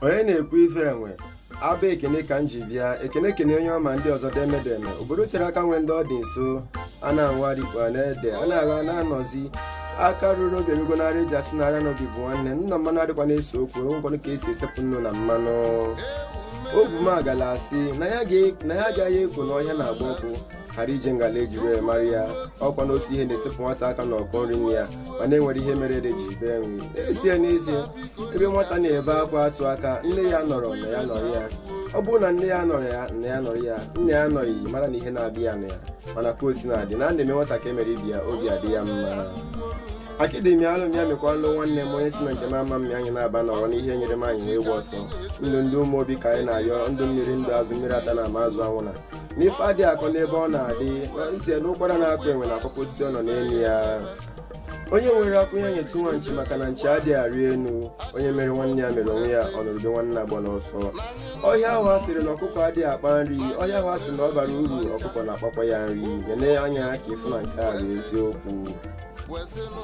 Onye na-ekwu ife enwe abụ ekene ka m ji bịa ekene kene onye ọma ndị ọzọ demedeme obodo chere aka nwee ndị ọ dị nso a na-anwarikpo a na-ede a na-agha na-anọzi aka ruru obi erugo narị eji asị narịa n'obi bụ nwanne nna mmanụ adịkwa na-ese okwu enwekwanụ ka esi esepụ nnu na mmanụ. Ogwumagala asị na ya agaghị ekwo n'ọhịa na-agba ọkụ ghara ije ngala eji wee mara ya. Ọkwa n'otu ihe na-esepụ nwata aka n'ọkọ nri nne ya mana enwere ihe mere ede ji bee nri. N'ezie n'ezie, ebe nwata na-ebe akwa atụ aka, nne ya nọrọ na ya nọrọ ya. Ọ bụrụ na nne ya nọrọ ya, nne ya nọrọ ya, nne ya anọghị, mara na ihe na-abịa ya na ya. Mana ka o si na-adị na a na-eme nwata ka emere ibi ya, obi adị ya mma. Akịdịmị alụm ya mekwalụ nwanne m onye si na njem ama mmị anyị na-aba n'ọrọ n'ihe nyere m anyị wee gba ọsọ. Ndụ ndị ụmụ obi ka anyị na-ayọ, ndụ mmiri, ndụ azụ, mmiri ata na ama azụ anwụ na n'ife adịghị akọ n'ebe ọ na-adị na ntị na ụkwara na-akụ enwe na akpọkọ osisi ọ nọ n'elu ya. Onye nwere akwụ ya nyetụ nwa nchi maka na nchi adịghị arị enu. Onye mere nwanne ya mere onwe ya, ọ nọrọbe nwanne agba n'ọsọ. Ọhịa ahụ a sịrị na ọkụkọ adịghị akpa nri, ọhịa ahụ a sị na ọ bara uru, ọkụkọ na-akpakwa ya nri. Nene anya ka ịfụ na nke a bụ eziokwu.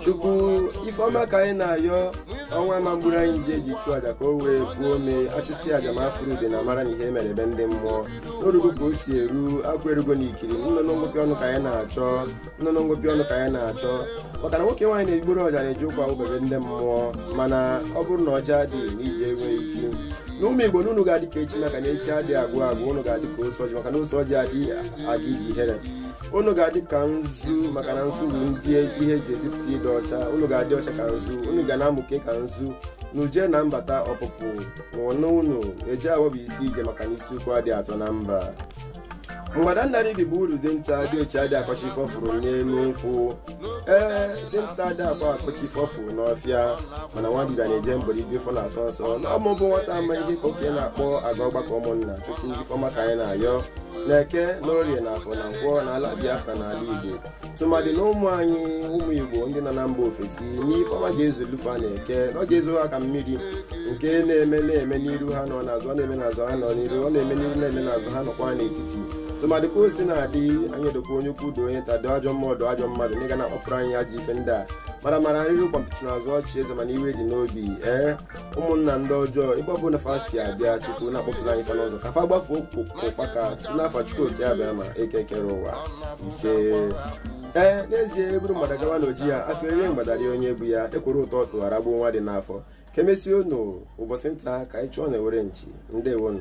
Chukwu ifeọma ka anyị na-ayọ, ọnwa ma mgburu anyị ji eji chụọ aja ka o wee buo ome achụsị aja ma afụrụ ude na mara na ihe mere ebe ndị mmụọ. N'orugo ka o si eru, akwa erugo n'ikiri, nnụnụ ngụpị ọnụ ka anyị na-achọ, nnụnụ ngụpị ọnụ ka anyị na-achọ. Maka na nwoke nwaanyị na-egburu ọja na-eji ụkwa ụbebe ndị mmụọ, mana ọ bụrụ na ọja dị n'ije enweghị isi. N'ụmụ Igbo n'unu ga-adị ka echi maka na echi adịghị agwụ agwụ, unu ga-adị ka ose ọjị maka na ose ọjị adịghị aga iji ihere. Unu ga-adị ka nzu maka na nzu bụ ndị ihe eji ezipụta ịdị ọcha. Unu ga-adị ọcha ka nzu, unu ga na-amụke ka nzu n'uje na mbata ọpụpụ n'ọnụ unu eje awọ bụ isi ije maka na isi ukwu adịghị atọ na mba. Mgbada nnara ibi bụ uru dinta dị oche adị akọcha ife ọfụrụ n'elu nkwụ. Ee, dinta adị akwa akọcha ife ọfụrụ n'ọfịa, mana nwa dibịa na-eje mbọrọ ibe ifọ na-asọ nsọ. Na ọmụbụ nwata ama ihe ka okenye na-akpọ aga ọgbakọ ụmụnna. Chukwu ifeọma ka anyị na-ayọ na-eke n'orie na afọ na nkwọ na ala Biafra na ala Igbo, tụmadị na ụmụ anyị ụmụ Igbo ndị nọ na mba ofesi n'ifeọma ga-ezolufa na eke na ọ ga-ezo ha ka mmiri nke na-eme na-eme n'iru ha nọ n'azụ, ọ na-eme n'azụ ha nọ n'iru, ọ na-eme n'iru na-eme n'azụ ha nọkwa n'etiti. Tụmadị ka o si na-adị anyị edokwa onye ukwu do onye nta do ajọ mmụọ do ajọ mmadụ na ịga na-akpọpụrụ anyị ajọ ife ndị a mara mara nrịrị kwọmpịtị n'azụ ọchị eze mana iwe dị n'obi. Ee, ụmụnna ndị ọjọọ ebe ọ bụla fa si abịa, Chukwu na-akpọpụrụ anyị fa n'ụzọ ka fa gbafuo ụkpaka si n'afa Chukwu oke abịa ma eke kere ụwa ise. Ee, n'ezie eburu mgbada gawa n'oji ya, afọ erie mgbada rie onye bụ ya, ekworo ụtọ tụghara gbuo nwa dị n'afọ. Ka emesie unu ụbọchị nta ka anyị chụọ na ewere nchi. Ndewonu.